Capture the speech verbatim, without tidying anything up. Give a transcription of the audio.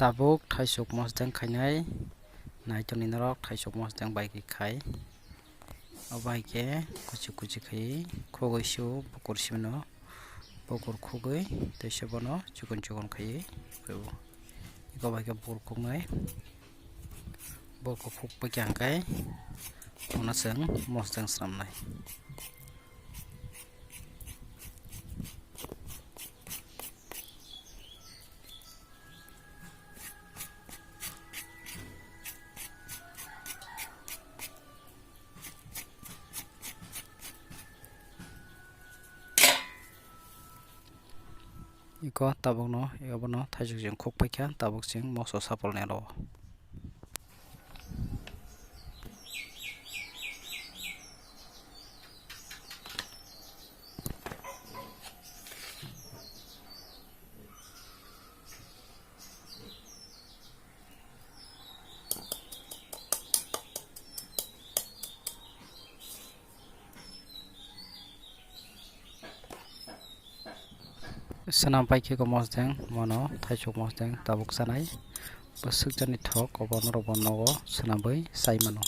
Tabuk thaisuk mosdeng khainai, naitonwi norok thaisuk mosdeng bai khe khai. Obo hai khe kuchuk kuchuk khai khogwi sio bukur sibino, bukur khogwi tei se bono chikon chikon khaiwi phaibo. Iko bai khe bukur khoknai, bukur khokpai khe ang khai bono chwng mosdeng swnamnai. Iko tabukno, abono thaisuk chwng khukpaikha, tabuk chwng moso sapolni aro. Swnam pai khe ko mosdeng, mono thaisuk mosdeng tabuk chanai. Bwswk jani thok, obo norok bo nogo swnamwi chai mano.